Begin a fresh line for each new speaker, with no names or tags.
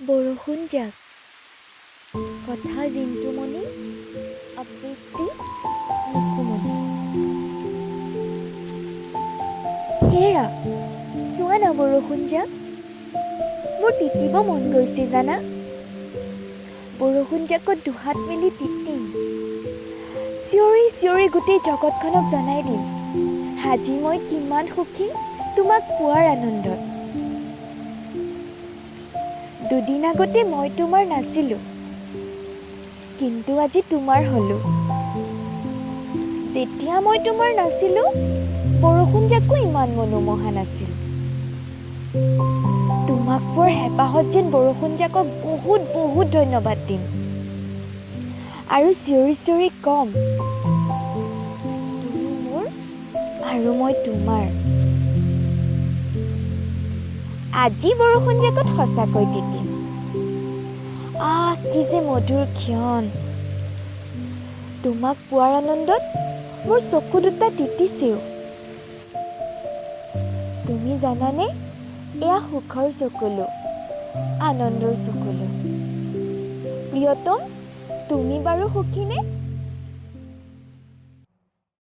বৰষুণজাক। কথা জিণ্টুমণি, আবৃত্তি নিকুমণি। হেৰা, চোৱা না বৰষুণজাক, মোৰ তিতিব মন গৈছে জানা। বৰষুণজাকত দুহাত মেলি তিতিম, চিঞৰি চিঞৰি গোটেই জগতখনক জনাই দিম আজি মই কিমান সুখী তোমাক পোৱাৰ আনন্দত। দুদিন আগতে মই তোমাৰ নাছিলোঁ, কিন্তু আজি তোমাৰ হ'লো। যেতিয়া মই তোমাৰ নাছিলোঁ, বৰষুণজাকো ইমান মনোমোহা নাছিল। তোমাক পোৱাৰ হেঁপাহত যেন বৰষুণজাকক বহুত বহুত ধন্যবাদ দিম আৰু চিঞৰি চিঞৰি ক'ম, তুমি মোৰ আৰু মই তোমাৰ। আজি বৰষুণজাকত সঁচাকৈ তিতিম। আহ, কি যে মধুৰ ক্ষণ! তোমাক পোৱাৰ আনন্দত মোৰ চকু দুটা তিতিছেও। তুমি জানানে, এয়া সুখৰ চকুলো, আনন্দৰ চকুলো। প্ৰিয়তম, তুমি বাৰু সুখীনে?